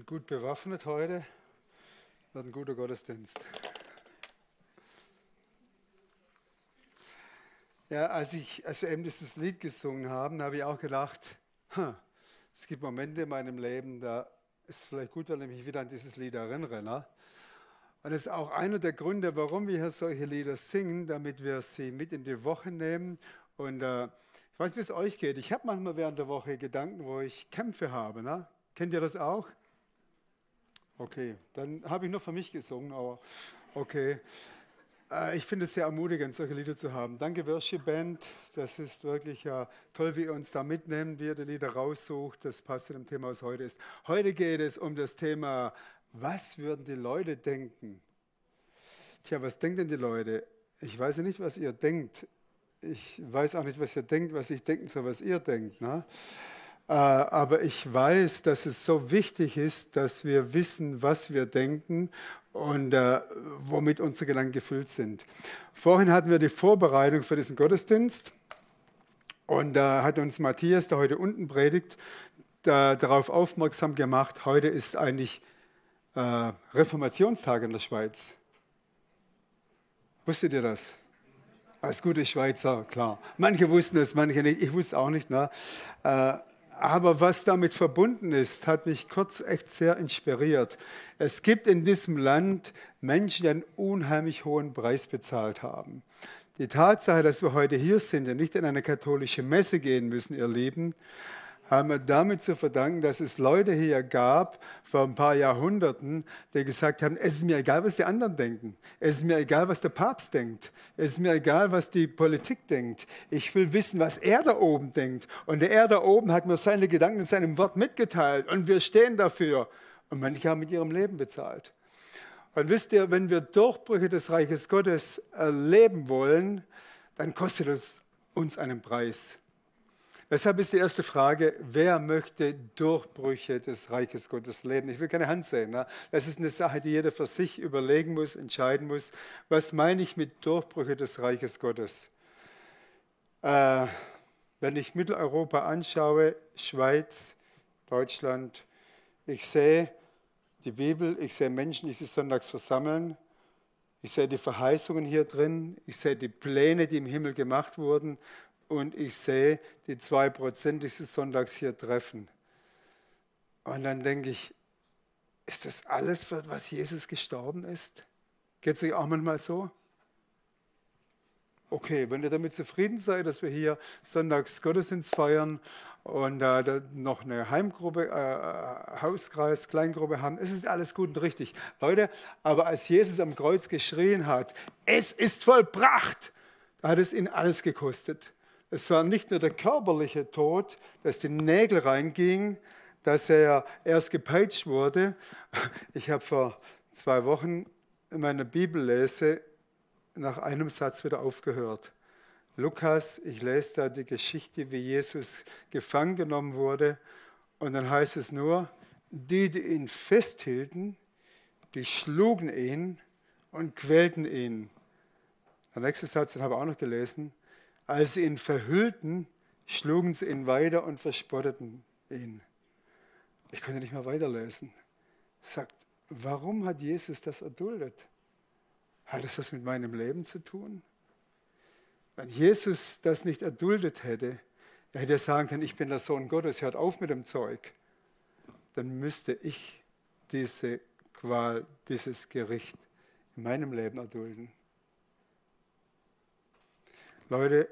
sind gut bewaffnet heute. Wird ein guter Gottesdienst. Ja, als wir eben dieses Lied gesungen haben, habe ich auch gedacht, es gibt Momente in meinem Leben, da ist es vielleicht gut, wenn ich mich wieder an dieses Lied erinnere. Ne? Und das ist auch einer der Gründe, warum wir hier solche Lieder singen, damit wir sie mit in die Woche nehmen. Und ich weiß nicht, wie es euch geht. Ich habe manchmal während der Woche Gedanken, wo ich Kämpfe habe. Ne? Kennt ihr das auch? Okay, dann habe ich nur für mich gesungen, aber okay. Ich finde es sehr ermutigend, solche Lieder zu haben. Danke, Worship Band. Das ist wirklich toll, wie ihr uns da mitnehmt, wie ihr die Lieder raussucht. Das passt zu dem Thema, was heute ist. Heute geht es um das Thema, was würden die Leute denken? Tja, was denken denn die Leute? Ich weiß ja nicht, was ihr denkt. Ich weiß auch nicht, was ihr denkt, was ich denken soll, was ihr denkt. Ne? Aber ich weiß, dass es so wichtig ist, dass wir wissen, was wir denken und womit unsere Gedanken gefüllt sind. Vorhin hatten wir die Vorbereitung für diesen Gottesdienst und da hat uns Matthias, der heute unten predigt, darauf aufmerksam gemacht, heute ist eigentlich Reformationstag in der Schweiz. Wusstet ihr das? Als gute Schweizer, klar. Manche wussten es, manche nicht. Ich wusste auch nicht. Ne? Aber was damit verbunden ist, hat mich kurz echt sehr inspiriert. Es gibt in diesem Land Menschen, die einen unheimlich hohen Preis bezahlt haben. Die Tatsache, dass wir heute hier sind und nicht in eine katholische Messe gehen müssen, ihr Lieben, haben wir damit zu verdanken, dass es Leute hier gab, vor ein paar Jahrhunderten, die gesagt haben, es ist mir egal, was die anderen denken. Es ist mir egal, was der Papst denkt. Es ist mir egal, was die Politik denkt. Ich will wissen, was er da oben denkt. Und der da oben hat mir seine Gedanken in seinem Wort mitgeteilt. Und wir stehen dafür. Und manche haben mit ihrem Leben bezahlt. Und wisst ihr, wenn wir Durchbrüche des Reiches Gottes erleben wollen, dann kostet es uns einen Preis. Deshalb ist die erste Frage, wer möchte Durchbrüche des Reiches Gottes leben? Ich will keine Hand sehen. Ne? Das ist eine Sache, die jeder für sich überlegen muss, entscheiden muss. Was meine ich mit Durchbrüche des Reiches Gottes? Wenn ich Mitteleuropa anschaue, Schweiz, Deutschland, ich sehe die Bibel, ich sehe Menschen, die sich sonntags versammeln. Ich sehe die Verheißungen hier drin, ich sehe die Pläne, die im Himmel gemacht wurden. Und ich sehe die 2% dieses Sonntags hier treffen. Und dann denke ich, ist das alles, für was Jesus gestorben ist? Geht es euch auch manchmal so? Okay, wenn ihr damit zufrieden seid, dass wir hier sonntags Gottesdienst feiern und noch eine Heimgruppe, Hauskreis, Kleingruppe haben, es ist alles gut und richtig. Leute, aber als Jesus am Kreuz geschrien hat, es ist vollbracht, da hat es ihn alles gekostet. Es war nicht nur der körperliche Tod, dass die Nägel reingingen, dass er erst gepeitscht wurde. Ich habe vor 2 Wochen in meiner Bibellese nach einem Satz wieder aufgehört. Lukas, ich lese da die Geschichte, wie Jesus gefangen genommen wurde. Und dann heißt es nur, die ihn festhielten, die schlugen ihn und quälten ihn. Der nächste Satz, den habe ich auch noch gelesen. Als sie ihn verhüllten, schlugen sie ihn weiter und verspotteten ihn. Ich konnte nicht mehr weiterlesen. Sagt, warum hat Jesus das erduldet? Hat es was mit meinem Leben zu tun? Wenn Jesus das nicht erduldet hätte, er hätte sagen können, ich bin der Sohn Gottes, hört auf mit dem Zeug. Dann müsste ich diese Qual, dieses Gericht in meinem Leben erdulden. Leute,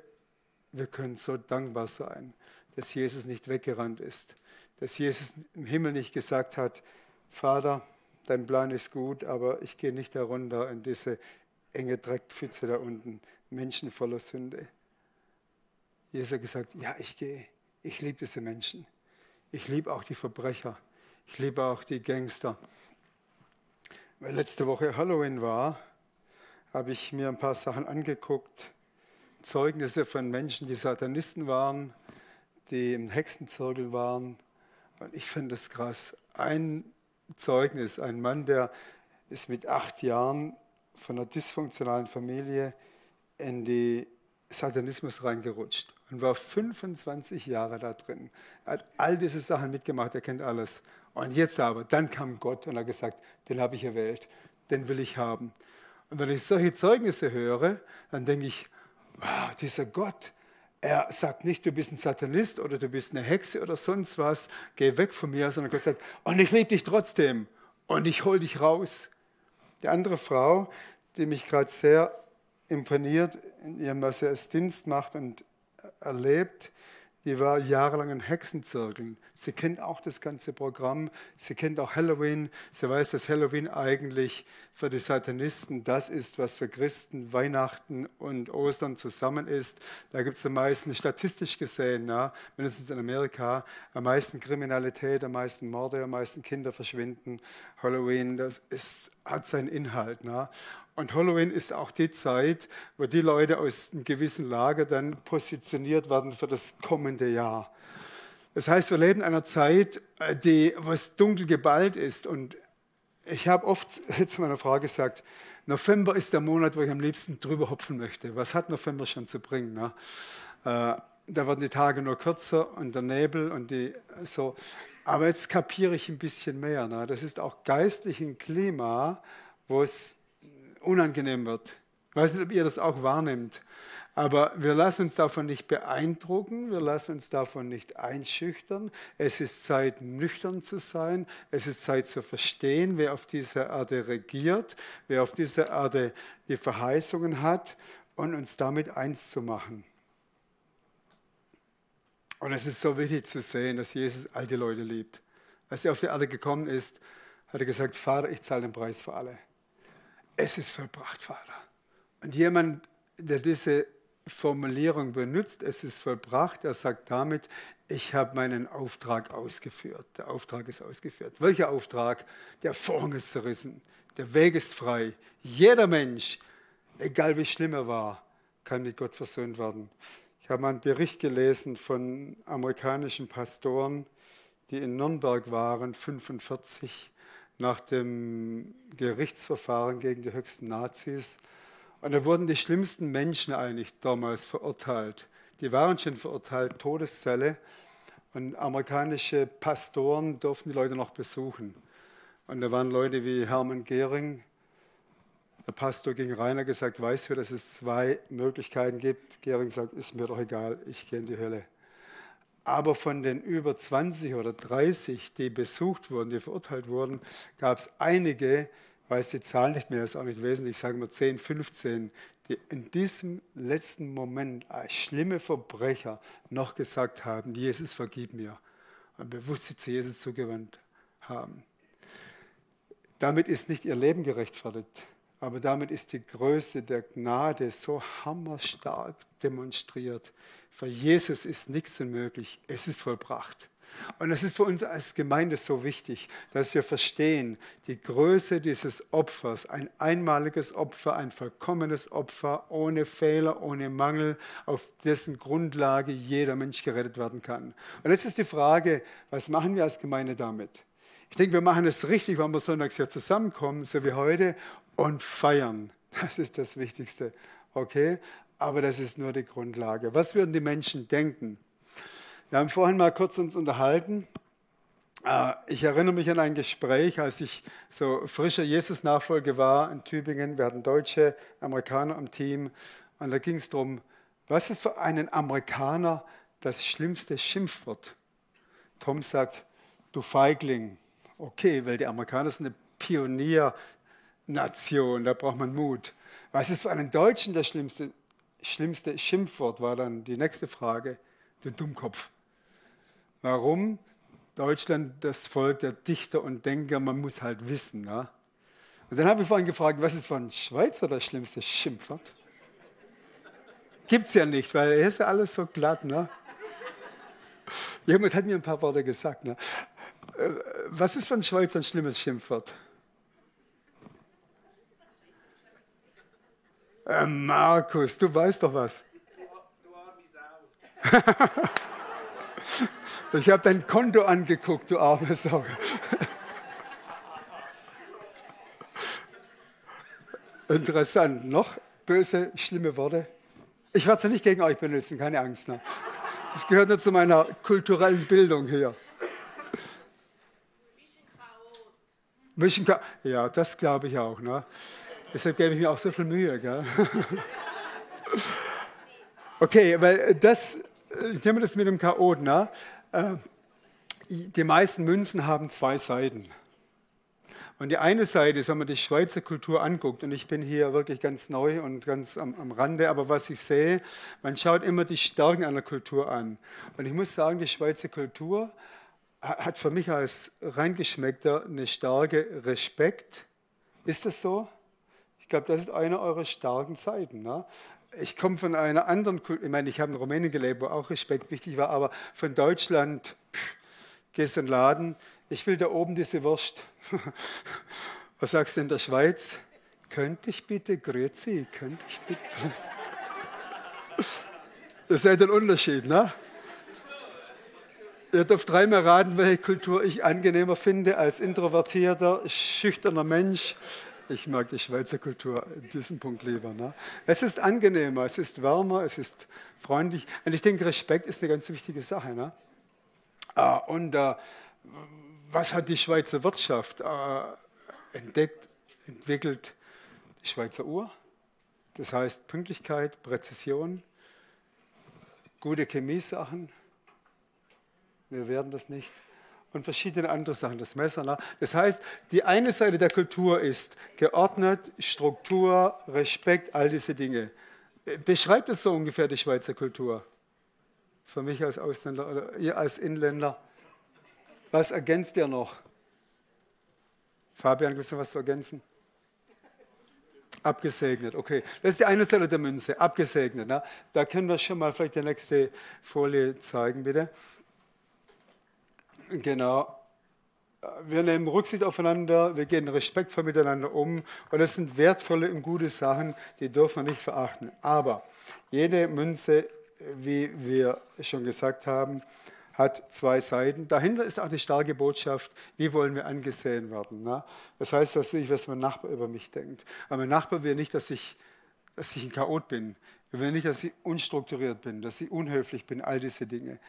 wir können so dankbar sein, dass Jesus nicht weggerannt ist, dass Jesus im Himmel nicht gesagt hat, Vater, dein Plan ist gut, aber ich gehe nicht herunter in diese enge Dreckpfütze da unten, Menschen voller Sünde. Jesus hat gesagt, ja, ich gehe, ich liebe diese Menschen, ich liebe auch die Verbrecher, ich liebe auch die Gangster. Weil letzte Woche Halloween war, habe ich mir ein paar Sachen angeguckt, Zeugnisse von Menschen, die Satanisten waren, die im Hexenzirkel waren. Und ich finde das krass. Ein Zeugnis, ein Mann, der ist mit 8 Jahren von einer dysfunktionalen Familie in den Satanismus reingerutscht und war 25 Jahre da drin. Er hat all diese Sachen mitgemacht, er kennt alles. Und jetzt aber, dann kam Gott und hat gesagt, den habe ich erwählt, den will ich haben. Und wenn ich solche Zeugnisse höre, dann denke ich, wow, dieser Gott, er sagt nicht, du bist ein Satanist oder du bist eine Hexe oder sonst was, geh weg von mir, sondern Gott sagt, und ich liebe dich trotzdem und ich hol dich raus. Die andere Frau, die mich gerade sehr imponiert in ihrem, was sie als Dienst macht und erlebt, die war jahrelang in Hexenzirkeln. Sie kennt auch das ganze Programm, sie kennt auch Halloween. Sie weiß, dass Halloween eigentlich für die Satanisten das ist, was für Christen Weihnachten und Ostern zusammen ist. Da gibt es am meisten, statistisch gesehen, mindestens in Amerika, am meisten Kriminalität, am meisten Morde, am meisten Kinder verschwinden. Halloween, hat seinen Inhalt. Und Halloween ist auch die Zeit, wo die Leute aus einem gewissen Lager dann positioniert werden für das kommende Jahr. Das heißt, wir leben in einer Zeit, wo es dunkel geballt ist. Und ich habe oft zu meiner Frau gesagt, November ist der Monat, wo ich am liebsten drüber hopfen möchte. Was hat November schon zu bringen? Da werden die Tage nur kürzer und der Nebel und so. Aber jetzt kapiere ich ein bisschen mehr. Das ist auch geistlich ein Klima, wo es unangenehm wird. Ich weiß nicht, ob ihr das auch wahrnehmt. Aber wir lassen uns davon nicht beeindrucken, wir lassen uns davon nicht einschüchtern. Es ist Zeit, nüchtern zu sein. Es ist Zeit zu verstehen, wer auf dieser Erde regiert, wer auf dieser Erde die Verheißungen hat und uns damit eins zu machen. Und es ist so wichtig zu sehen, dass Jesus all die Leute liebt. Als er auf die Erde gekommen ist, hat er gesagt, Vater, ich zahle den Preis für alle. Es ist vollbracht, Vater. Und jemand, der diese Formulierung benutzt, es ist vollbracht, er sagt damit, ich habe meinen Auftrag ausgeführt. Der Auftrag ist ausgeführt. Welcher Auftrag? Der Vorhang ist zerrissen, der Weg ist frei. Jeder Mensch, egal wie schlimm er war, kann mit Gott versöhnt werden. Ich habe mal einen Bericht gelesen von amerikanischen Pastoren, die in Nürnberg waren, 1945, nach dem Gerichtsverfahren gegen die höchsten Nazis. Und da wurden die schlimmsten Menschen eigentlich damals verurteilt. Die waren schon verurteilt, Todeszelle. Und amerikanische Pastoren durften die Leute noch besuchen. Und da waren Leute wie Hermann Göring. Der Pastor ging rein und hat gesagt, weißt du, dass es 2 Möglichkeiten gibt? Göring sagt, ist mir doch egal, ich gehe in die Hölle. Aber von den über 20 oder 30, die besucht wurden, die verurteilt wurden, gab es einige, ich weiß die Zahl nicht mehr, ist auch nicht wesentlich, sagen wir 10, 15, die in diesem letzten Moment als schlimme Verbrecher noch gesagt haben, Jesus, vergib mir, und bewusst sich zu Jesus zugewandt haben. Damit ist nicht ihr Leben gerechtfertigt, aber damit ist die Größe der Gnade so hammerstark demonstriert. Für Jesus ist nichts unmöglich, es ist vollbracht. Und es ist für uns als Gemeinde so wichtig, dass wir verstehen, die Größe dieses Opfers, ein einmaliges Opfer, ein vollkommenes Opfer, ohne Fehler, ohne Mangel, auf dessen Grundlage jeder Mensch gerettet werden kann. Und jetzt ist die Frage, was machen wir als Gemeinde damit? Ich denke, wir machen es richtig, wenn wir sonntags hier zusammenkommen, so wie heute, und feiern. Das ist das Wichtigste. Okay? Aber das ist nur die Grundlage. Was würden die Menschen denken? Wir haben vorhin mal kurz uns unterhalten. Ich erinnere mich an ein Gespräch, als ich so frischer Jesus-Nachfolger war in Tübingen. Wir hatten Deutsche, Amerikaner im Team. Und da ging es darum, was ist für einen Amerikaner das schlimmste Schimpfwort? Tom sagt, du Feigling. Okay, weil die Amerikaner sind eine Pioniernation, da braucht man Mut. Was ist für einen Deutschen das schlimmste Schimpfwort, war dann die nächste Frage, du Dummkopf. Warum? Deutschland, das Volk der Dichter und Denker, man muss halt wissen. Ja? Und dann habe ich vorhin gefragt, was ist für ein Schweizer das schlimmste Schimpfwort? Gibt es ja nicht, weil hier ist ja alles so glatt. Ne? Jemand hat mir ein paar Worte gesagt. Ne? Was ist für ein Schweizer ein schlimmes Schimpfwort? Markus, du weißt doch was. Du arme Sau. Ich habe dein Konto angeguckt, du arme Sau. Interessant. Noch böse, schlimme Worte? Ich werde sie nicht gegen euch benutzen, keine Angst. Ne? Das gehört nur zu meiner kulturellen Bildung hier. Wie Ja, das glaube ich auch. Ne? Deshalb gebe ich mir auch so viel Mühe. Gell? Okay, weil ich nehme das mit dem Chaot. Ne? Die meisten Münzen haben zwei Seiten. Und die eine Seite ist, wenn man die Schweizer Kultur anguckt, und ich bin hier wirklich ganz neu und ganz am Rande, aber was ich sehe, man schaut immer die Stärken einer Kultur an. Und ich muss sagen, die Schweizer Kultur hat für mich als Reingeschmeckter eine starke Respekt. Ist das so? Ich glaube, das ist eine eurer starken Seiten. Ne? Ich komme von einer anderen Kultur, ich meine, ich habe in Rumänien gelebt, wo auch Respekt wichtig war, aber von Deutschland, gehst in den Laden, ich will da oben diese Wurst. Was sagst du in der Schweiz? Könnte ich bitte, grüezi, könnte ich bitte. Das ist ja der Unterschied, ne? Ihr dürft dreimal raten, welche Kultur ich angenehmer finde als introvertierter, schüchterner Mensch. Ich mag die Schweizer Kultur in diesem Punkt lieber. Ne? Es ist angenehmer, es ist wärmer, es ist freundlich. Und ich denke, Respekt ist eine ganz wichtige Sache. Ne? Was hat die Schweizer Wirtschaft entwickelt? Die Schweizer Uhr. Das heißt Pünktlichkeit, Präzision, gute Chemiesachen. Wir werden das nicht. Und verschiedene andere Sachen, das Messer. Ne? Das heißt, die eine Seite der Kultur ist geordnet, Struktur, Respekt, all diese Dinge. Beschreibt es so ungefähr die Schweizer Kultur? Für mich als Ausländer oder ihr als Inländer. Was ergänzt ihr noch? Fabian, willst du was zu ergänzen? Abgesegnet, okay. Das ist die eine Seite der Münze, abgesegnet. Ne? Da können wir schon mal vielleicht die nächste Folie zeigen, bitte. Genau. Wir nehmen Rücksicht aufeinander, wir gehen respektvoll miteinander um und das sind wertvolle und gute Sachen, die dürfen wir nicht verachten. Aber jede Münze, wie wir schon gesagt haben, hat zwei Seiten. Dahinter ist auch die starke Botschaft, wie wollen wir angesehen werden. Ne? Das heißt, dass ich, was mein Nachbar über mich denkt. Aber mein Nachbar will nicht, dass ich ein Chaot bin. Er will nicht, dass ich unstrukturiert bin, dass ich unhöflich bin, all diese Dinge.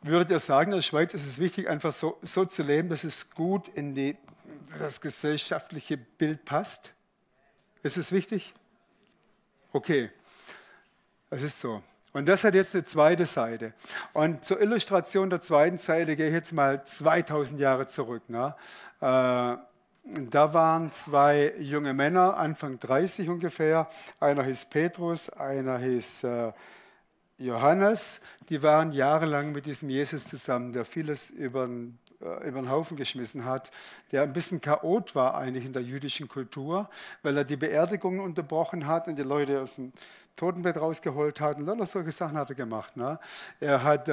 Würdet ihr sagen, in der Schweiz ist es wichtig, einfach so zu leben, dass es gut in das gesellschaftliche Bild passt? Ist es wichtig? Okay, es ist so. Und das hat jetzt eine zweite Seite. Und zur Illustration der zweiten Seite gehe ich jetzt mal 2000 Jahre zurück. Ne? Da waren zwei junge Männer, Anfang 30 ungefähr. Einer hieß Petrus, einer hieß Johannes. Die waren jahrelang mit diesem Jesus zusammen, der vieles über den Haufen geschmissen hat, der ein bisschen Chaot war eigentlich in der jüdischen Kultur, weil er die Beerdigungen unterbrochen hat und die Leute aus dem Totenbett rausgeholt hat und lauter solche Sachen hat er gemacht. Ne? Er hat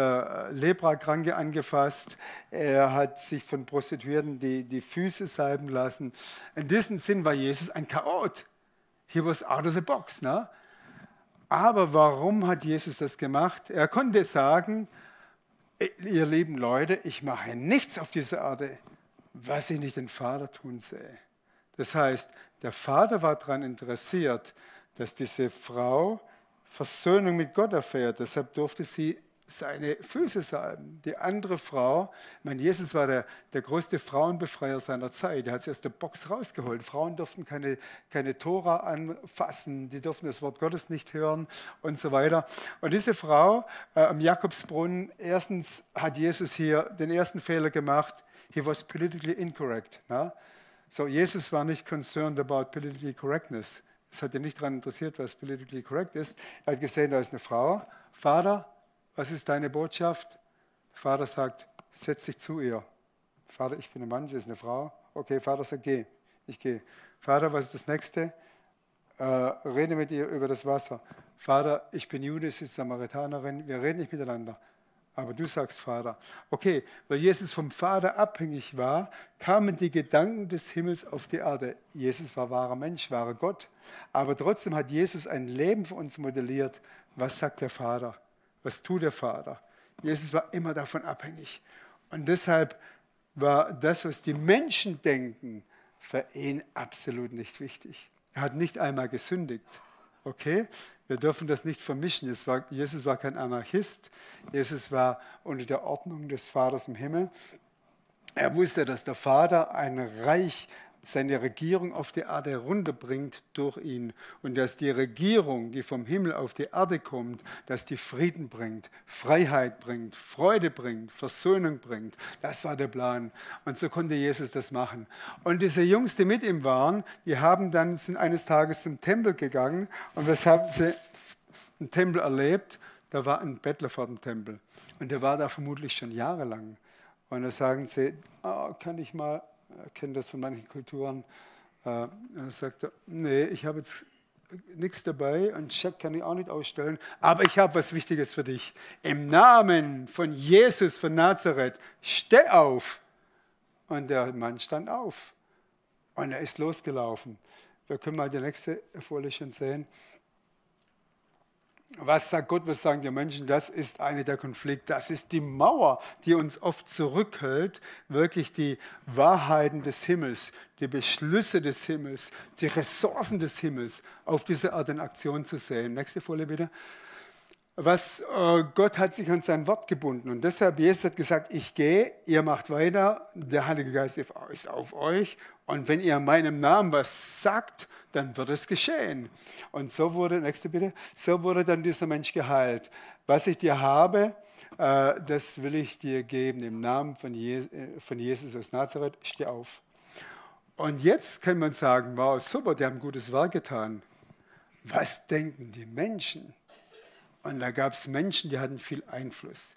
Leprakranke angefasst, er hat sich von Prostituierten die Füße salben lassen. In diesem Sinn war Jesus ein Chaot. He was out of the box. Ne? Aber warum hat Jesus das gemacht? Er konnte sagen, ihr lieben Leute, ich mache nichts auf dieser Erde, was ich nicht den Vater tun sehe. Das heißt, der Vater war daran interessiert, dass diese Frau Versöhnung mit Gott erfährt. Deshalb durfte sie seine Füße salben. Die andere Frau, ich meine, Jesus war der größte Frauenbefreier seiner Zeit. Er hat sie aus der Box rausgeholt. Frauen durften keine Tora anfassen, die durften das Wort Gottes nicht hören und so weiter. Und diese Frau am Jakobsbrunnen, erstens hat Jesus hier den ersten Fehler gemacht. He was politically incorrect. Ne? So, Jesus war nicht concerned about political correctness. Es hat ihn nicht daran interessiert, was politically correct ist. Er hat gesehen, da ist eine Frau. Vater, was ist deine Botschaft? Der Vater sagt, setz dich zu ihr. Vater, ich bin ein Mann, sie ist eine Frau. Okay, Vater sagt, geh. Ich gehe. Vater, was ist das Nächste? Rede mit ihr über das Wasser. Vater, ich bin Jude, sie ist Samaritanerin. Wir reden nicht miteinander. Aber du sagst Vater. Okay, weil Jesus vom Vater abhängig war, kamen die Gedanken des Himmels auf die Erde. Jesus war wahrer Mensch, wahrer Gott. Aber trotzdem hat Jesus ein Leben für uns modelliert. Was sagt der Vater? Was tut der Vater? Jesus war immer davon abhängig. Und deshalb war das, was die Menschen denken, für ihn absolut nicht wichtig. Er hat nicht einmal gesündigt. Okay? Wir dürfen das nicht vermischen. Jesus war kein Anarchist. Jesus war unter der Ordnung des Vaters im Himmel. Er wusste, dass der Vater ein Reich, seine Regierung auf die Erde herunterbringt durch ihn und dass die Regierung, die vom Himmel auf die Erde kommt, dass die Frieden bringt, Freiheit bringt, Freude bringt, Versöhnung bringt. Das war der Plan. Und so konnte Jesus das machen. Und diese Jungs, die mit ihm waren, sind eines Tages zum Tempel gegangen und was haben sie im Tempel erlebt? Da war ein Bettler vor dem Tempel und der war da vermutlich schon jahrelang. Und da sagen sie, kann ich mal, kennen das von manchen Kulturen, und dann sagt er, nee, ich habe jetzt nichts dabei, einen Scheck kann ich auch nicht ausstellen, aber ich habe was Wichtiges für dich. Im Namen von Jesus von Nazareth, steh auf. Und der Mann stand auf und er ist losgelaufen. Wir können mal die nächste Folie schon sehen. Was sagt Gott, was sagen die Menschen? Das ist einer der Konflikte. Das ist die Mauer, die uns oft zurückhält, wirklich die Wahrheiten des Himmels, die Beschlüsse des Himmels, die Ressourcen des Himmels auf diese Art in Aktion zu sehen. Nächste Folie bitte. Gott hat sich an sein Wort gebunden und deshalb, Jesus hat gesagt, ich gehe, ihr macht weiter, der Heilige Geist ist auf euch und wenn ihr in meinem Namen was sagt, dann wird es geschehen. Und so wurde, nächste bitte, so wurde dann dieser Mensch geheilt. Was ich dir habe, das will ich dir geben, im Namen von Jesus aus Nazareth, steh auf. Und jetzt kann man sagen, wow, super, die haben ein gutes Werk getan. Was denken die Menschen? Und da gab es Menschen, die hatten viel Einfluss.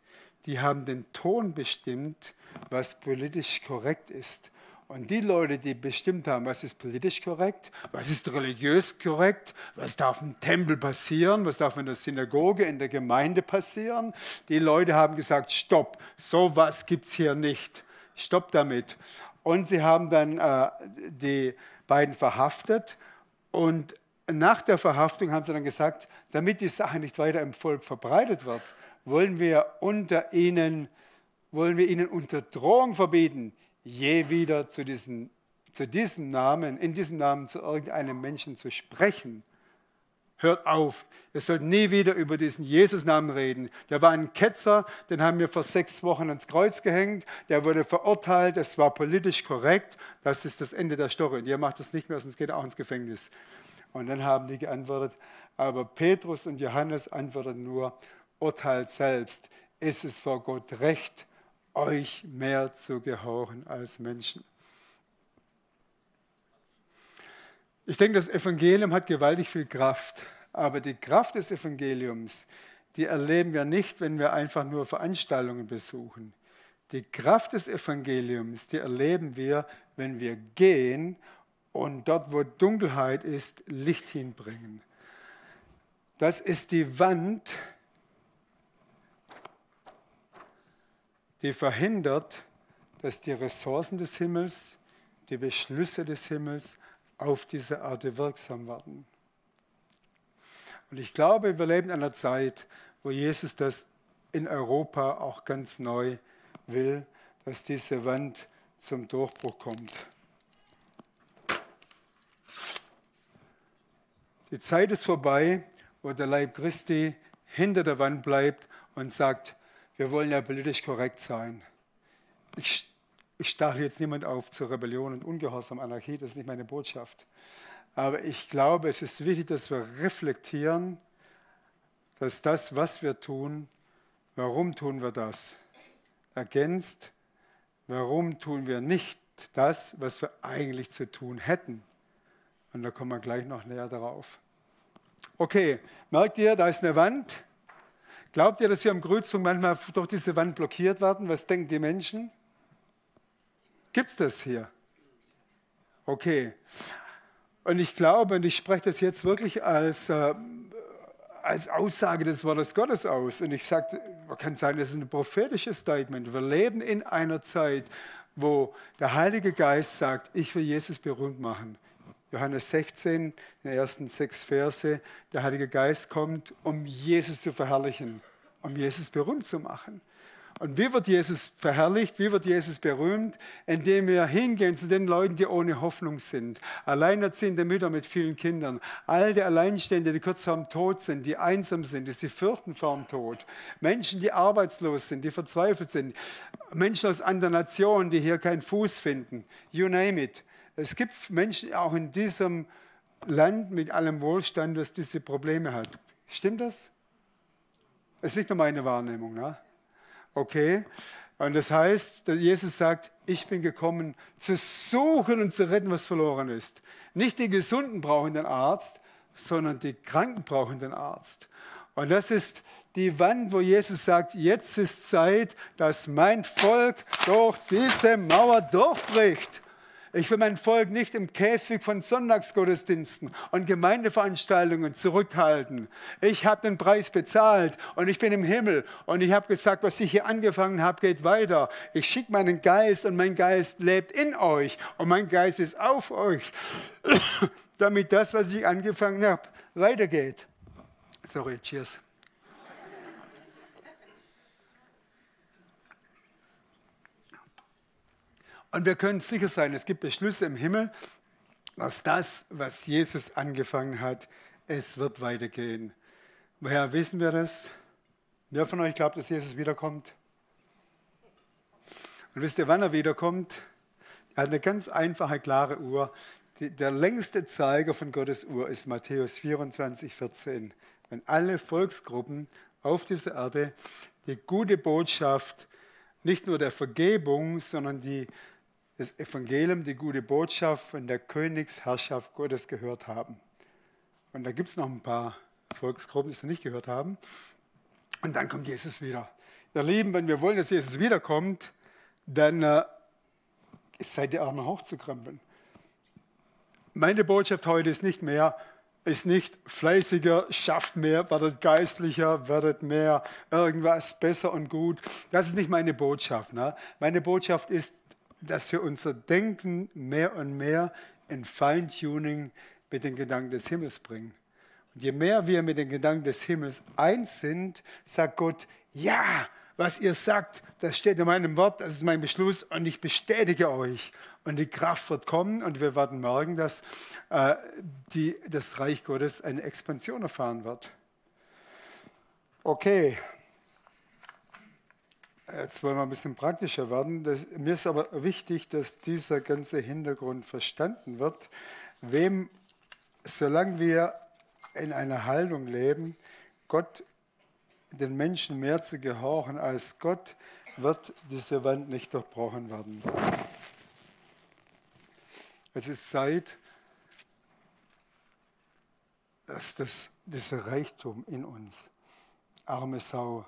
Die haben den Ton bestimmt, was politisch korrekt ist. Und die Leute, die bestimmt haben, was ist politisch korrekt, was ist religiös korrekt, was darf im Tempel passieren, was darf in der Synagoge, in der Gemeinde passieren, die Leute haben gesagt, stopp, sowas gibt es hier nicht, stopp damit. Und sie haben dann die beiden verhaftet und nach der Verhaftung haben sie dann gesagt, damit die Sache nicht weiter im Volk verbreitet wird, wollen wir ihnen unter Drohung verbieten, je wieder in diesem Namen zu irgendeinem Menschen zu sprechen. Hört auf, ihr sollt nie wieder über diesen Jesus-Namen reden. Der war ein Ketzer, den haben wir vor 6 Wochen ans Kreuz gehängt, der wurde verurteilt, das war politisch korrekt, das ist das Ende der Story. Und ihr macht das nicht mehr, sonst geht ihr auch ins Gefängnis. Und dann haben die geantwortet, aber Petrus und Johannes antworteten nur, urteilt selbst, ist es vor Gott recht, euch mehr zu gehorchen als Menschen. Ich denke, das Evangelium hat gewaltig viel Kraft, aber die Kraft des Evangeliums, die erleben wir nicht, wenn wir einfach nur Veranstaltungen besuchen. Die Kraft des Evangeliums, die erleben wir, wenn wir gehen und dort, wo Dunkelheit ist, Licht hinbringen. Das ist die Wand, die verhindert, dass die Ressourcen des Himmels, die Beschlüsse des Himmels auf diese Erde wirksam werden. Und ich glaube, wir leben in einer Zeit, wo Jesus das in Europa auch ganz neu will, dass diese Wand zum Durchbruch kommt. Die Zeit ist vorbei, wo der Leib Christi hinter der Wand bleibt und sagt, wir wollen ja politisch korrekt sein. Ich stachle jetzt niemand auf zur Rebellion und Ungehorsam, Anarchie, das ist nicht meine Botschaft. Aber ich glaube, es ist wichtig, dass wir reflektieren, dass das, was wir tun, warum tun wir das, ergänzt, warum tun wir nicht das, was wir eigentlich zu tun hätten. Und da kommen wir gleich noch näher darauf. Okay, merkt ihr, da ist eine Wand. Glaubt ihr, dass wir am Kreuzpunkt manchmal durch diese Wand blockiert werden? Was denken die Menschen? Gibt es das hier? Okay. Und ich glaube, und ich spreche das jetzt wirklich als Aussage des Wortes Gottes aus. Und ich sage, man kann sagen, das ist ein prophetisches Statement. Wir leben in einer Zeit, wo der Heilige Geist sagt, ich will Jesus berühmt machen. Johannes 16, in den ersten 6 Verse, der Heilige Geist kommt, um Jesus zu verherrlichen, um Jesus berühmt zu machen. Und wie wird Jesus verherrlicht, wie wird Jesus berühmt? Indem wir hingehen zu den Leuten, die ohne Hoffnung sind. Alleinerziehende Mütter mit vielen Kindern, alte Alleinstehende, die kurz vorm Tod sind, die einsam sind, die sich fürchten vorm Tod. Menschen, die arbeitslos sind, die verzweifelt sind. Menschen aus anderen Nationen, die hier keinen Fuß finden. You name it. Es gibt Menschen auch in diesem Land mit allem Wohlstand, das diese Probleme hat. Stimmt das? Das ist nicht nur meine Wahrnehmung, ne? Okay, und das heißt, dass Jesus sagt, ich bin gekommen, zu suchen und zu retten, was verloren ist. Nicht die Gesunden brauchen den Arzt, sondern die Kranken brauchen den Arzt. Und das ist die Wand, wo Jesus sagt, jetzt ist Zeit, dass mein Volk durch diese Mauer durchbricht. Ich will mein Volk nicht im Käfig von Sonntagsgottesdiensten und Gemeindeveranstaltungen zurückhalten. Ich habe den Preis bezahlt und ich bin im Himmel und ich habe gesagt, was ich hier angefangen habe, geht weiter. Ich schicke meinen Geist und mein Geist lebt in euch und mein Geist ist auf euch, damit das, was ich angefangen habe, weitergeht. Sorry, cheers. Und wir können sicher sein, es gibt Beschlüsse im Himmel, dass das, was Jesus angefangen hat, es wird weitergehen. Woher wissen wir das? Wer von euch glaubt, dass Jesus wiederkommt? Und wisst ihr, wann er wiederkommt? Er hat eine ganz einfache, klare Uhr. Der längste Zeiger von Gottes Uhr ist Matthäus 24, 14. Wenn alle Volksgruppen auf dieser Erde die gute Botschaft, nicht nur der Vergebung, sondern das Evangelium, die gute Botschaft von der Königsherrschaft Gottes gehört haben. Und da gibt es noch ein paar Volksgruppen, die es noch nicht gehört haben. Und dann kommt Jesus wieder. Ihr Lieben, wenn wir wollen, dass Jesus wiederkommt, dann seid ihr auch noch hochzukrempeln. Meine Botschaft heute ist nicht fleißiger, schafft mehr, werdet geistlicher, werdet mehr irgendwas besser und gut. Das ist nicht meine Botschaft. Ne? Meine Botschaft ist, dass wir unser Denken mehr und mehr in Feintuning mit den Gedanken des Himmels bringen. Und je mehr wir mit den Gedanken des Himmels eins sind, sagt Gott, ja, was ihr sagt, das steht in meinem Wort, das ist mein Beschluss und ich bestätige euch. Und die Kraft wird kommen und wir werden merken, dass das Reich Gottes eine Expansion erfahren wird. Okay. Jetzt wollen wir ein bisschen praktischer werden. Mir ist aber wichtig, dass dieser ganze Hintergrund verstanden wird. Solange wir in einer Haltung leben, Gott, den Menschen mehr zu gehorchen als Gott, wird diese Wand nicht durchbrochen werden. Es ist Zeit, dass dieser Reichtum in uns, arme Sau,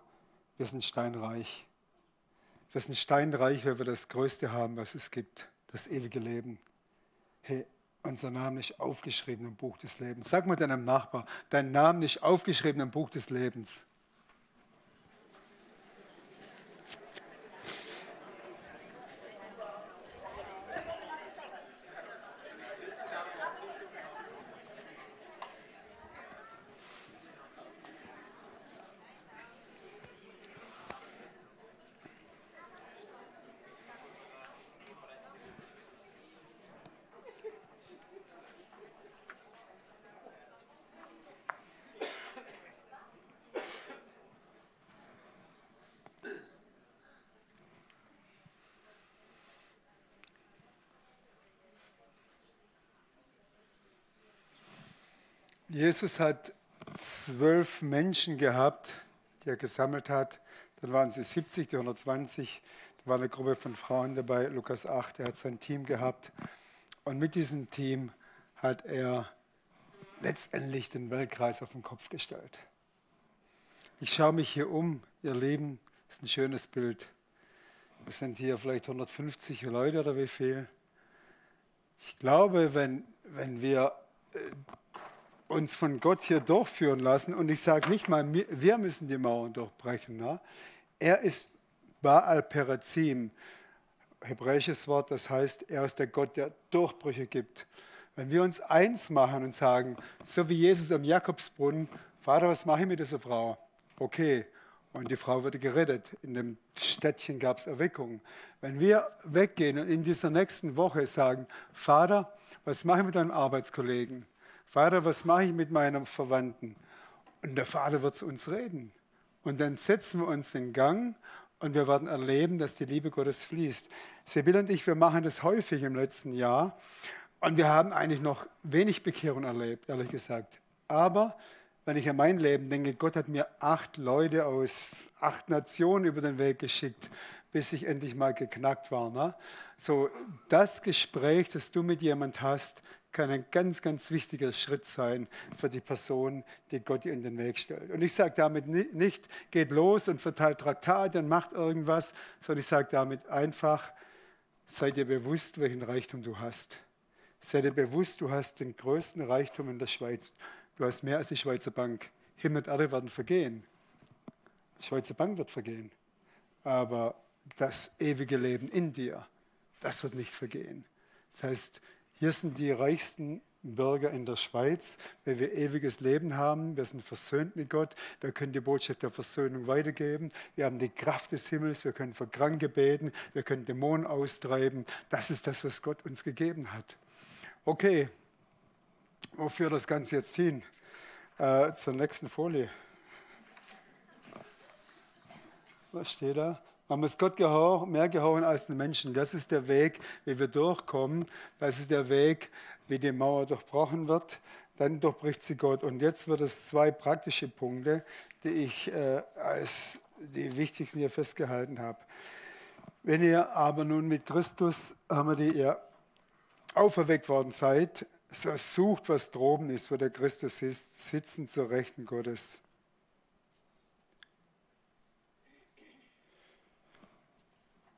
wir sind steinreich. Wir sind steinreich, weil wir das Größte haben, was es gibt, das ewige Leben. Hey, unser Name ist aufgeschrieben im Buch des Lebens. Sag mal deinem Nachbar, dein Name ist aufgeschrieben im Buch des Lebens. Jesus hat 12 Menschen gehabt, die er gesammelt hat. Dann waren sie 70, die 120. Da war eine Gruppe von Frauen dabei, Lukas 8. Er hat sein Team gehabt. Und mit diesem Team hat er letztendlich den Weltkreis auf den Kopf gestellt. Ich schaue mich hier um, ihr Lieben, das ist ein schönes Bild. Wir sind hier vielleicht 150 Leute oder wie viel. Ich glaube, wenn wir uns von Gott hier durchführen lassen, und ich sage nicht mal, wir müssen die Mauern durchbrechen. Ne? Er ist Baal Perazim, hebräisches Wort, das heißt, er ist der Gott, der Durchbrüche gibt. Wenn wir uns eins machen und sagen, so wie Jesus am Jakobsbrunnen, Vater, was mache ich mit dieser Frau? Okay, Und die Frau wurde gerettet. In dem Städtchen gab es Erweckung. Wenn wir weggehen und in dieser nächsten Woche sagen, Vater, was mache ich mit deinem Arbeitskollegen? Vater, was mache ich mit meinem Verwandten? Und der Vater wird zu uns reden. Und dann setzen wir uns in Gang und wir werden erleben, dass die Liebe Gottes fließt. Sibylle und ich, wir machen das häufig im letzten Jahr. Und wir haben eigentlich noch wenig Bekehrung erlebt, ehrlich gesagt. Aber wenn ich an mein Leben denke, Gott hat mir 8 Leute aus 8 Nationen über den Weg geschickt, bis ich endlich mal geknackt war. Ne? So, das Gespräch, das du mit jemand hast, kann ein ganz, ganz wichtiger Schritt sein für die Person, die Gott dir in den Weg stellt. Und ich sage damit nicht, geht los und verteilt Traktate und macht irgendwas, sondern ich sage damit einfach, sei dir bewusst, welchen Reichtum du hast. Sei dir bewusst, du hast den größten Reichtum in der Schweiz. Du hast mehr als die Schweizer Bank. Himmel und Erde werden vergehen. Die Schweizer Bank wird vergehen. Aber das ewige Leben in dir, das wird nicht vergehen. Das heißt, hier sind die reichsten Bürger in der Schweiz, weil wir ewiges Leben haben. Wir sind versöhnt mit Gott. Wir können die Botschaft der Versöhnung weitergeben. Wir haben die Kraft des Himmels. Wir können für Kranke beten. Wir können Dämonen austreiben. Das ist das, was Gott uns gegeben hat. Okay, wo führt das Ganze jetzt hin? Zur nächsten Folie. Was steht da? Man muss Gott mehr gehorchen als den Menschen. Das ist der Weg, wie wir durchkommen. Das ist der Weg, wie die Mauer durchbrochen wird. Dann durchbricht sie Gott. Und jetzt wird es 2 praktische Punkte, die ich als die wichtigsten hier festgehalten habe. Wenn ihr aber nun mit Christus, die ihr auferweckt worden seid, so sucht, was droben ist, wo der Christus ist, sitzen zur Rechten Gottes.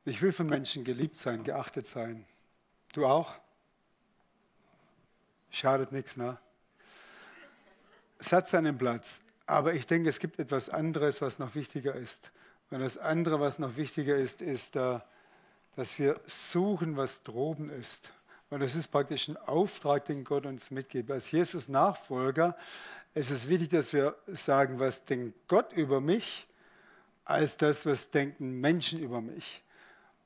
Ich will von Menschen geliebt sein, geachtet sein. Du auch? Schadet nichts, ne? Es hat seinen Platz. Aber ich denke, es gibt etwas anderes, was noch wichtiger ist. Und das andere, was noch wichtiger ist, ist, dass wir suchen, was droben ist. Und das ist praktisch ein Auftrag, den Gott uns mitgibt. Als Jesus Nachfolger ist es wichtig, dass wir sagen, was denkt Gott über mich, als das, was denken Menschen über mich.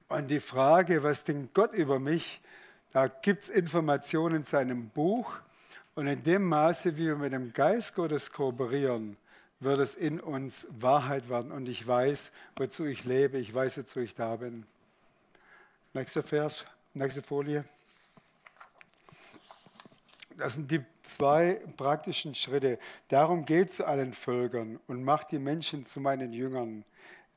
Und die Frage, was denkt Gott über mich, da gibt es Informationen in seinem Buch. Und in dem Maße, wie wir mit dem Geist Gottes kooperieren, wird es in uns Wahrheit werden. Und ich weiß, wozu ich lebe. Ich weiß, wozu ich da bin. Nächster Vers, nächste Folie. Das sind die 2 praktischen Schritte. Darum geht zu allen Völkern und macht die Menschen zu meinen Jüngern.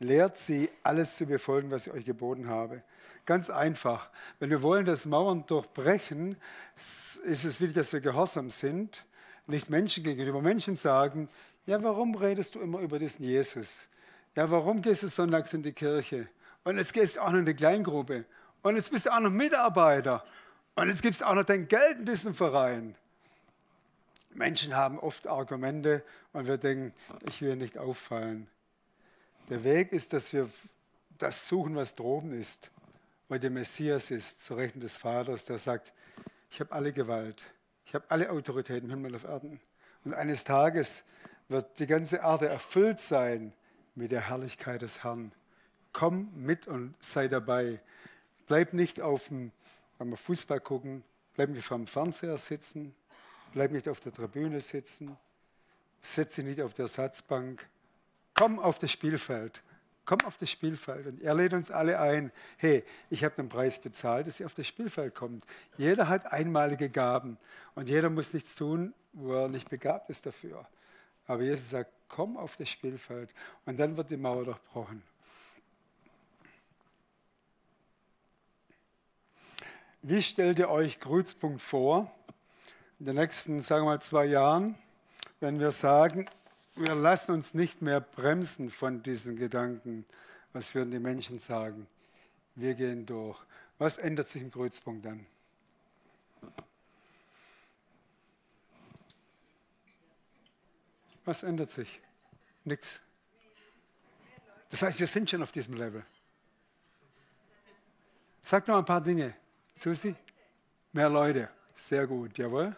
Lehrt sie, alles zu befolgen, was ich euch geboten habe. Ganz einfach. Wenn wir wollen, dass Mauern durchbrechen, ist es wichtig, dass wir gehorsam sind, nicht Menschen gegenüber. Menschen sagen, ja, warum redest du immer über diesen Jesus? Ja, warum gehst du sonntags in die Kirche? Und jetzt gehst du auch noch in die Kleingruppe. Und jetzt bist du auch noch Mitarbeiter. Und jetzt gibt es auch noch dein Geld in diesem Verein. Menschen haben oft Argumente und wir denken, ich will nicht auffallen. Der Weg ist, dass wir das suchen, was droben ist, wo der Messias ist, zur Rechten des Vaters, der sagt, ich habe alle Gewalt, ich habe alle Autorität im Himmel und auf Erden. Und eines Tages wird die ganze Erde erfüllt sein mit der Herrlichkeit des Herrn. Komm mit und sei dabei. Bleib nicht wenn wir Fußball gucken, bleib nicht vom Fernseher sitzen, bleib nicht auf der Tribüne sitzen, setz dich nicht auf der Ersatzbank. Komm auf das Spielfeld. Komm auf das Spielfeld. Und er lädt uns alle ein. Hey, ich habe den Preis bezahlt, dass ihr auf das Spielfeld kommt. Jeder hat einmalige Gaben. Und jeder muss nichts tun, wo er nicht begabt ist dafür. Aber Jesus sagt, komm auf das Spielfeld. Und dann wird die Mauer durchbrochen. Wie stellt ihr euch Kreuzpunkt vor? In den nächsten, sagen wir mal, 2 Jahren, wenn wir sagen, wir lassen uns nicht mehr bremsen von diesen Gedanken, was würden die Menschen sagen. Wir gehen durch. Was ändert sich im Kreuzpunkt dann? Was ändert sich? Nichts. Das heißt, wir sind schon auf diesem Level. Sag noch ein paar Dinge. Susi? Mehr Leute. Sehr gut. Jawohl.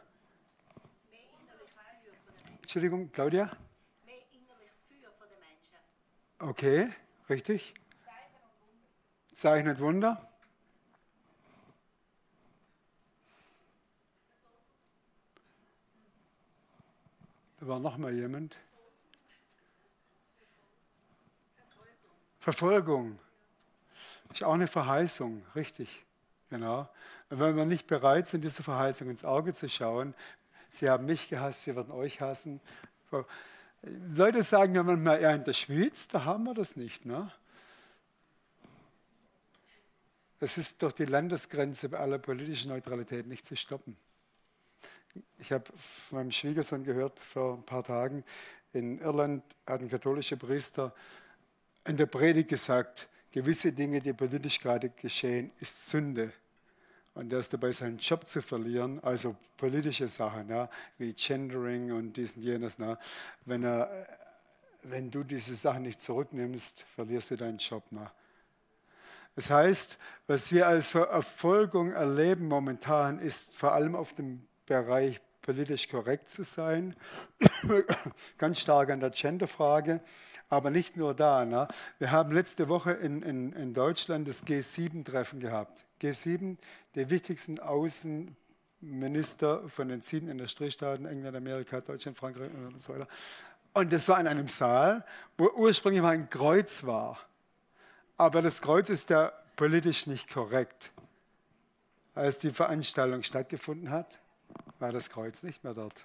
Entschuldigung, Claudia? Okay, richtig. Zeichen und Wunder. Da war noch mal jemand. Verfolgung. Ist auch eine Verheißung, richtig. Genau. Und wenn wir nicht bereit sind, diese Verheißung ins Auge zu schauen, sie haben mich gehasst, sie werden euch hassen. Leute sagen ja manchmal, ja, in der Schweiz, da haben wir das nicht. Ne? Das ist durch die Landesgrenze bei aller politischen Neutralität nicht zu stoppen. Ich habe von meinem Schwiegersohn gehört vor ein paar Tagen, in Irland hat ein katholischer Priester in der Predigt gesagt, gewisse Dinge, die politisch gerade geschehen, ist Sünde. Und er ist dabei, seinen Job zu verlieren, also politische Sachen, ja, wie Gendering und dies und jenes. Na. Wenn du diese Sachen nicht zurücknimmst, verlierst du deinen Job. Na. Das heißt, was wir als Verfolgung erleben momentan, ist vor allem auf dem Bereich politisch korrekt zu sein, ganz stark an der Genderfrage, aber nicht nur da. Ne? Wir haben letzte Woche in Deutschland das G7-Treffen gehabt. G7, die wichtigsten Außenminister von den 7 Industriestaaten, England, Amerika, Deutschland, Frankreich und so weiter. Und das war in einem Saal, wo ursprünglich mal ein Kreuz war. Aber das Kreuz ist ja politisch nicht korrekt. Als die Veranstaltung stattgefunden hat, war das Kreuz nicht mehr dort.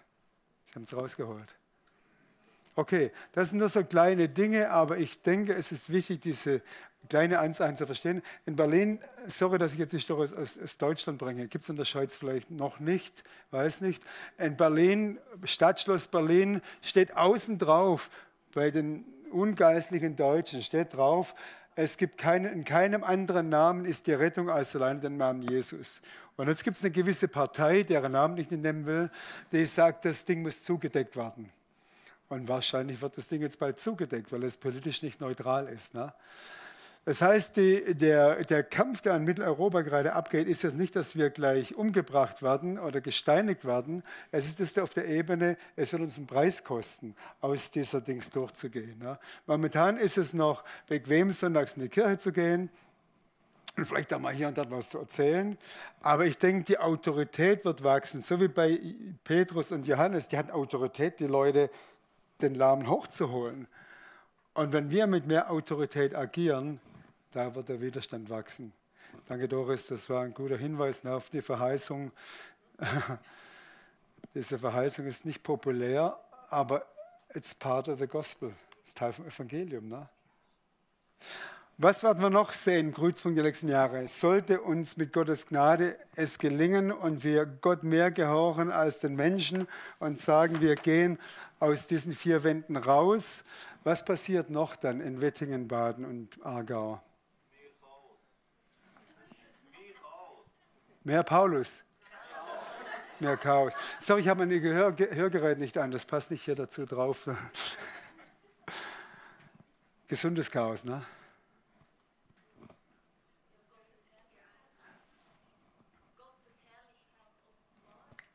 Sie haben es rausgeholt. Okay, das sind nur so kleine Dinge, aber ich denke, es ist wichtig, diese kleine Ansagen zu verstehen. In Berlin, sorry, dass ich jetzt die Story aus Deutschland bringe, gibt es in der Schweiz vielleicht noch nicht, weiß nicht. In Berlin, Stadtschloss Berlin, steht außen drauf, bei den ungeistlichen Deutschen, steht drauf, es gibt in keinem anderen Namen ist die Rettung als allein den Namen Jesus. Und jetzt gibt es eine gewisse Partei, deren Namen ich nicht nennen will, die sagt, das Ding muss zugedeckt werden. Und wahrscheinlich wird das Ding jetzt bald zugedeckt, weil es politisch nicht neutral ist. Ne? Das heißt, der Kampf, der in Mitteleuropa gerade abgeht, ist jetzt nicht, dass wir gleich umgebracht werden oder gesteinigt werden. Es ist das auf der Ebene, es wird uns einen Preis kosten, aus dieser Dings durchzugehen. Ne? Momentan ist es noch bequem, sonntags in die Kirche zu gehen und vielleicht auch mal hier und dort was zu erzählen. Aber ich denke, die Autorität wird wachsen, so wie bei Petrus und Johannes. Die hatten Autorität, die Leute den Lahmen hochzuholen. Und wenn wir mit mehr Autorität agieren, da wird der Widerstand wachsen. Danke, Doris, das war ein guter Hinweis auf die Verheißung. Diese Verheißung ist nicht populär, aber it's part of the gospel. Das ist Teil vom Evangelium. Ne? Was werden wir noch sehen, Kreuzpunkt der nächsten Jahre? Sollte uns mit Gottes Gnade es gelingen und wir Gott mehr gehorchen als den Menschen und sagen, wir gehen aus diesen 4 Wänden raus, was passiert noch dann in Wettingen, Baden und Aargau? Mehr Paulus. Mehr Chaos. Sorry, ich habe mein Hörgerät nicht an, das passt nicht hier dazu drauf. Gesundes Chaos, ne?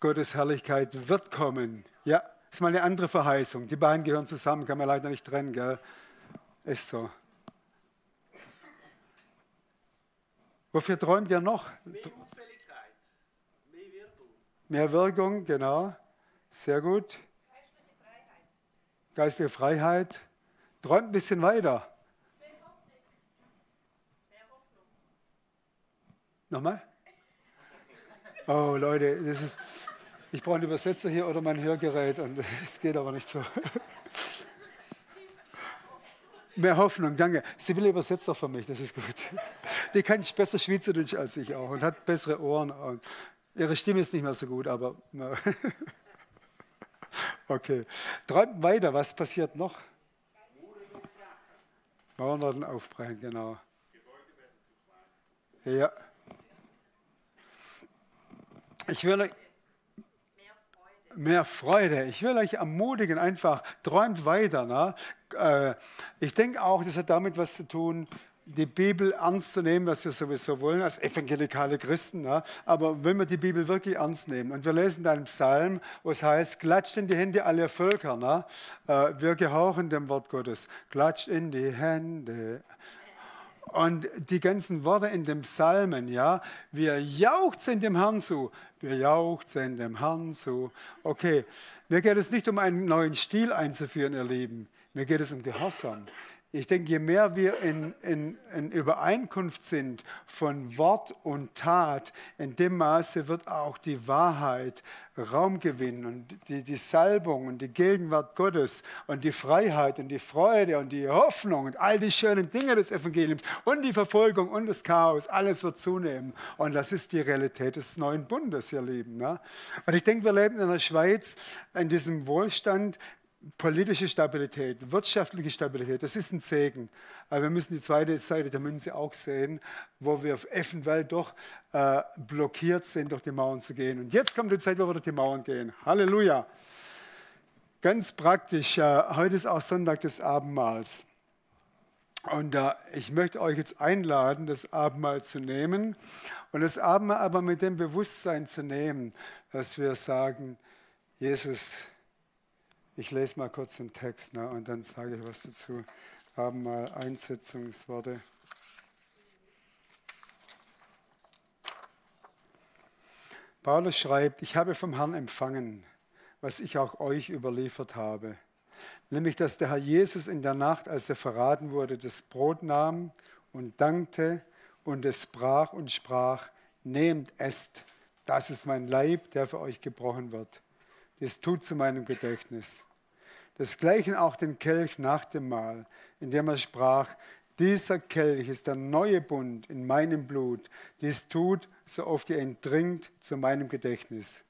Gottes Herrlichkeit wird kommen. Ja, das ist mal eine andere Verheißung. Die beiden gehören zusammen, kann man leider nicht trennen, gell? Ist so. Wofür träumt ihr noch? Mehr Auffälligkeit, mehr Wirkung. Mehr Wirkung, genau. Sehr gut. Geistliche Freiheit. Geistliche Freiheit. Träumt ein bisschen weiter. Mehr Hoffnung. Mehr Hoffnung. Nochmal? Oh Leute, ich brauche einen Übersetzer hier oder mein Hörgerät und es geht aber nicht so. Mehr Hoffnung, danke. Sie will Übersetzer für mich, das ist gut. Die kann besser Schweizerdeutsch als ich auch und hat bessere Ohren. Und ihre Stimme ist nicht mehr so gut, aber okay. Träumt weiter, was passiert noch? Mauern werden aufbrechen, genau. Ja. Ich will euch mehr Freude. Ich will euch ermutigen, einfach träumt weiter. Ne? Ich denke auch, das hat damit was zu tun, die Bibel ernst zu nehmen, was wir sowieso wollen, als evangelikale Christen. Ja? Aber wenn wir die Bibel wirklich ernst nehmen, und wir lesen da einen Psalm, wo es heißt, klatscht in die Hände alle Völker. Ne? Wir gehorchen dem Wort Gottes. Klatscht in die Hände. Und die ganzen Worte in den Psalmen, ja, wir jauchzen dem Herrn zu. Wir jauchzen dem Herrn zu. Okay, mir geht es nicht um einen neuen Stil einzuführen, ihr Lieben. Mir geht es um Gehorsam. Ich denke, je mehr wir in Übereinkunft sind von Wort und Tat, in dem Maße wird auch die Wahrheit Raum gewinnen und die Salbung und die Gegenwart Gottes und die Freiheit und die Freude und die Hoffnung und all die schönen Dinge des Evangeliums und die Verfolgung und das Chaos, alles wird zunehmen. Und das ist die Realität des neuen Bundes, ihr Lieben. Ne? Und ich denke, wir leben in der Schweiz in diesem Wohlstand, politische Stabilität, wirtschaftliche Stabilität, das ist ein Segen. Aber wir müssen die zweite Seite der Münze auch sehen, wo wir eventuell doch blockiert sind, durch die Mauern zu gehen. Und jetzt kommt die Zeit, wo wir durch die Mauern gehen. Halleluja! Ganz praktisch, heute ist auch Sonntag des Abendmahls. Und ich möchte euch jetzt einladen, das Abendmahl zu nehmen. Und das Abendmahl aber mit dem Bewusstsein zu nehmen, dass wir sagen, Jesus, ich lese mal kurz den Text, ne, und dann sage ich was dazu. Abendmahl, Einsetzungsworte. Paulus schreibt, ich habe vom Herrn empfangen, was ich auch euch überliefert habe. Nämlich, dass der Herr Jesus in der Nacht, als er verraten wurde, das Brot nahm und dankte und es brach und sprach, nehmt, esst, das ist mein Leib, der für euch gebrochen wird. Das tut zu meinem Gedächtnis. Desgleichen auch den Kelch nach dem Mahl, in dem er sprach, dieser Kelch ist der neue Bund in meinem Blut. Dies tut, so oft ihr ihn trinkt, zu meinem Gedächtnis.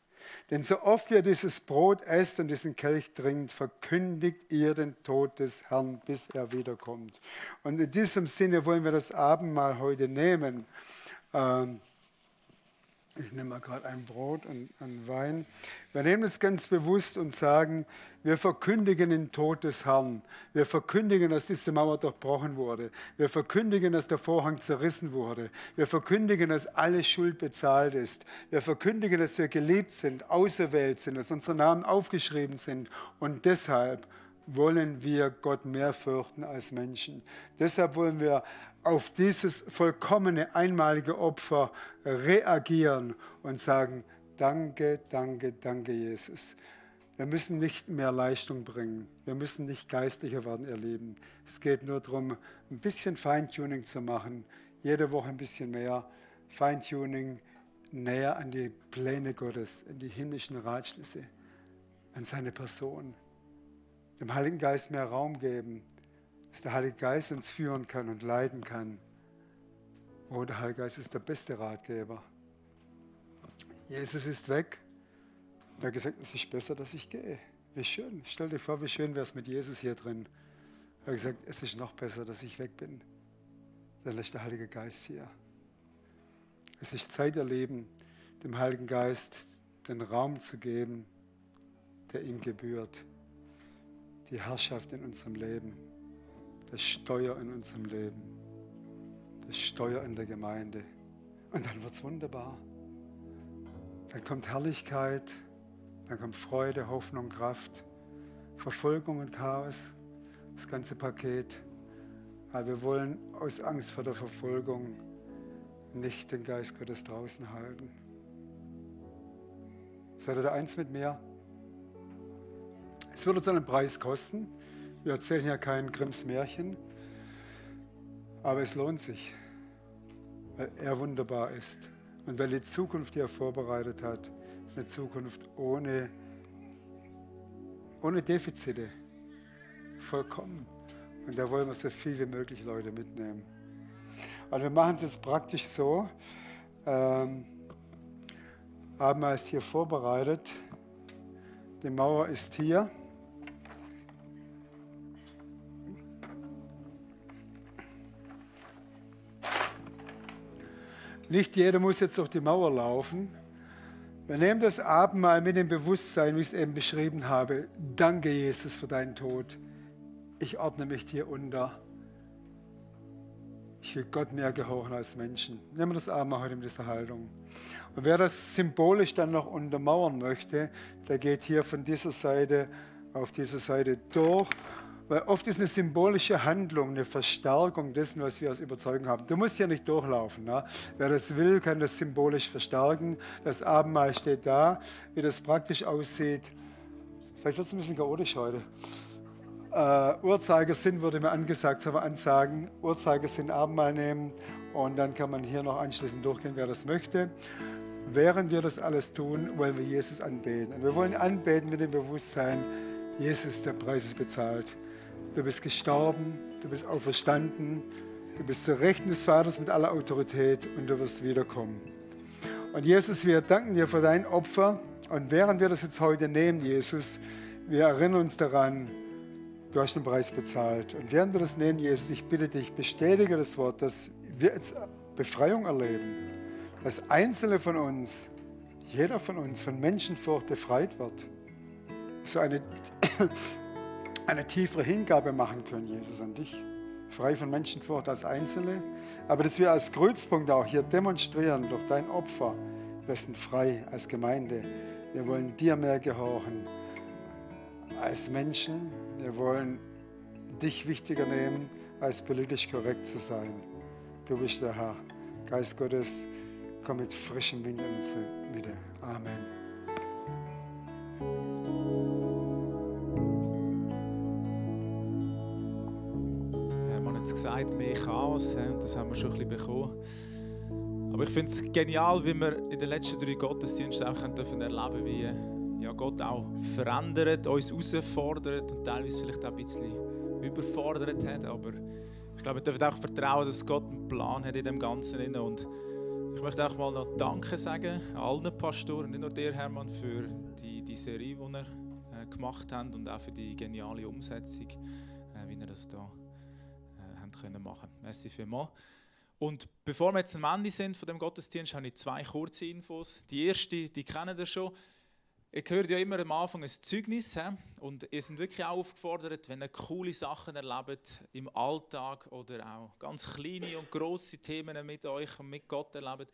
Denn so oft ihr dieses Brot esst und diesen Kelch trinkt, verkündigt ihr den Tod des Herrn, bis er wiederkommt. Und in diesem Sinne wollen wir das Abendmahl heute nehmen. Ich nehme mal gerade ein Brot und einen Wein. Wir nehmen es ganz bewusst und sagen, wir verkündigen den Tod des Herrn. Wir verkündigen, dass diese Mauer durchbrochen wurde. Wir verkündigen, dass der Vorhang zerrissen wurde. Wir verkündigen, dass alle Schuld bezahlt ist. Wir verkündigen, dass wir geliebt sind, auserwählt sind, dass unsere Namen aufgeschrieben sind. Und deshalb wollen wir Gott mehr fürchten als Menschen. Deshalb wollen wir auf dieses vollkommene, einmalige Opfer reagieren und sagen, danke, danke, danke, Jesus. Wir müssen nicht mehr Leistung bringen. Wir müssen nicht geistlicher werden, ihr Lieben. Es geht nur darum, ein bisschen Feintuning zu machen. Jede Woche ein bisschen mehr Feintuning, näher an die Pläne Gottes, in die himmlischen Ratschlüsse, an seine Person. Dem Heiligen Geist mehr Raum geben, dass der Heilige Geist uns führen kann und leiten kann. Oh, der Heilige Geist ist der beste Ratgeber. Jesus ist weg. Er hat gesagt, es ist besser, dass ich gehe. Wie schön. Stell dir vor, wie schön wäre es mit Jesus hier drin. Er hat gesagt, es ist noch besser, dass ich weg bin. Dann lässt der Heilige Geist hier. Es ist Zeit, ihr Lieben, dem Heiligen Geist den Raum zu geben, der ihm gebührt. Die Herrschaft in unserem Leben. Das Steuer in unserem Leben. Das Steuer in der Gemeinde. Und dann wird es wunderbar. Dann kommt Herrlichkeit, dann kommt Freude, Hoffnung, Kraft, Verfolgung und Chaos, das ganze Paket. Aber wir wollen aus Angst vor der Verfolgung nicht den Geist Gottes draußen halten. Seid ihr da eins mit mir? Es wird uns einen Preis kosten. Wir erzählen ja kein Grimms Märchen, aber es lohnt sich, weil er wunderbar ist und weil die Zukunft, die er vorbereitet hat, ist eine Zukunft ohne Defizite, vollkommen. Und da wollen wir so viel wie möglich Leute mitnehmen. Also wir machen es jetzt praktisch so, haben wir es hier vorbereitet, die Mauer ist hier. Nicht jeder muss jetzt durch die Mauer laufen. Wir nehmen das Abendmahl mit dem Bewusstsein, wie ich es eben beschrieben habe. Danke, Jesus, für deinen Tod. Ich ordne mich dir unter. Ich will Gott mehr gehorchen als Menschen. Nehmen wir das Abendmahl heute mit dieser Haltung. Und wer das symbolisch dann noch untermauern möchte, der geht hier von dieser Seite auf diese Seite durch. Weil oft ist eine symbolische Handlung eine Verstärkung dessen, was wir als Überzeugung haben. Du musst ja nicht durchlaufen. Ne? Wer das will, kann das symbolisch verstärken. Das Abendmahl steht da, wie das praktisch aussieht. Vielleicht wird es ein bisschen chaotisch heute. Uhrzeigersinn würde mir angesagt, soll man ansagen. Uhrzeigersinn Abendmahl nehmen und dann kann man hier noch anschließend durchgehen, wer das möchte. Während wir das alles tun, wollen wir Jesus anbeten. Und wir wollen anbeten mit dem Bewusstsein, Jesus, der Preis ist bezahlt. Du bist gestorben, du bist auferstanden, du bist zur Rechten des Vaters mit aller Autorität und du wirst wiederkommen. Und Jesus, wir danken dir für dein Opfer. Und während wir das jetzt heute nehmen, Jesus, wir erinnern uns daran, du hast den Preis bezahlt. Und während wir das nehmen, Jesus, ich bitte dich, bestätige das Wort, dass wir jetzt Befreiung erleben. Dass Einzelne von uns, jeder von uns, von Menschenfurcht befreit wird. So eine tiefere Hingabe machen können, Jesus, an dich. Frei von Menschenfurcht als Einzelne. Aber dass wir als Kreuzpunkt auch hier demonstrieren, durch dein Opfer, wir sind frei als Gemeinde. Wir wollen dir mehr gehorchen als Menschen. Wir wollen dich wichtiger nehmen, als politisch korrekt zu sein. Du bist der Herr. Geist Gottes, komm mit frischem Wind in unsere Mitte. Amen. Man hat es gesagt, mehr Chaos, das haben wir schon ein bisschen bekommen. Aber ich finde es genial, wie wir in den letzten 3 Gottesdiensten auch erleben dürfen, wie Gott auch verändert, uns herausfordert und teilweise vielleicht auch ein bisschen überfordert hat. Aber ich glaube, wir dürfen auch vertrauen, dass Gott einen Plan hat in dem Ganzen. Und ich möchte auch mal noch Danke sagen an allen Pastoren, nicht nur dir, Hermann, für die Serie, die ihr gemacht habt und auch für die geniale Umsetzung, wie ihr das da habt können machen. Merci vielmals. Und bevor wir jetzt am Ende sind von dem Gottesdienst, habe ich 2 kurze Infos. Die erste, die kennt ihr schon. Ihr hört ja immer am Anfang ein Zeugnis, und ihr seid wirklich auch aufgefordert, wenn ihr coole Sachen erlebt im Alltag oder auch ganz kleine und grosse Themen mit euch und mit Gott erlebt,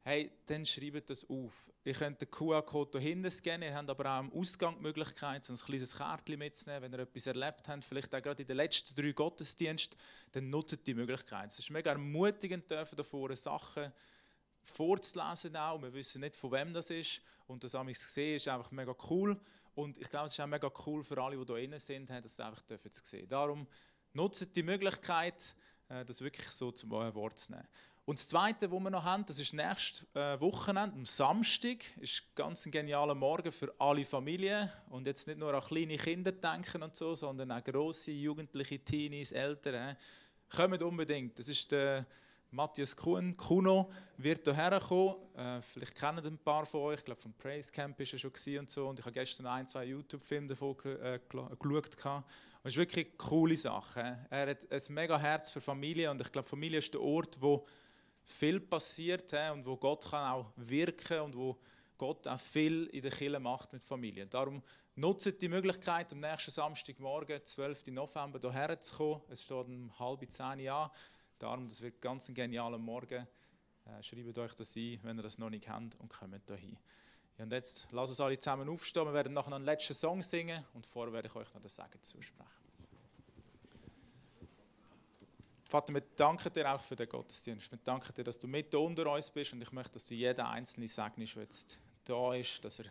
hey, dann schreibt das auf. Ihr könnt den QR-Code hier hinten scannen, ihr habt aber auch am Ausgang die Möglichkeit, so ein kleines Kärtchen mitzunehmen, wenn ihr etwas erlebt habt, vielleicht auch gerade in den letzten 3 Gottesdiensten, dann nutzt die Möglichkeit. Es ist mega ermutigend, dürfen davor Sachen vorzulesen auch. Wir wissen nicht, von wem das ist. Und das habe ich gesehen, ist einfach mega cool. Und ich glaube, es ist auch mega cool für alle, die hier drin sind, dass sie einfach sehen. Darum nutzt die Möglichkeit, das wirklich so zum Wort zu nehmen. Und das Zweite, was wir noch haben, das ist nächstes Wochenende, am Samstag. Ist ganz ein genialer Morgen für alle Familien. Und jetzt nicht nur an kleine Kinder denken und so, sondern auch grosse, Jugendliche, Teenies, Eltern. Kommt unbedingt. Das ist der Matthias Kuno wird hierher kommen. Vielleicht kennen ein paar von euch. Ich glaube, vom Praise Camp war er schon und so. Und ich habe gestern 1, 2 YouTube-Filme davon geschaut. Es ist wirklich eine coole Sache. Er hat ein mega Herz für Familie. Und ich glaube, Familie ist der Ort, wo viel passiert und wo Gott kann auch wirken und wo Gott auch viel in der Kirche macht mit Familien. Darum nutzt die Möglichkeit, am nächsten Samstagmorgen, 12. November, hierher zu kommen. Es steht um 9:30 an. Darum, das wird ganz ein genialer Morgen. Schreibt euch das ein, wenn ihr das noch nicht kennt, und kommt hierhin. Ja, und jetzt lasst uns alle zusammen aufstehen. Wir werden nachher noch einen letzten Song singen und vorher werde ich euch noch das Segen zusprechen. Vater, wir danken dir auch für den Gottesdienst. Wir danken dir, dass du mit unter uns bist, und ich möchte, dass du jeden Einzelnen segnest, der jetzt da ist, dass er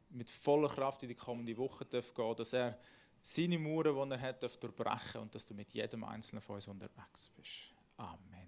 mit voller Kraft in die kommende Woche gehen darf, dass er seine Mauern, die er hat, durchbrechen darf, und dass du mit jedem Einzelnen von uns unterwegs bist. Amen.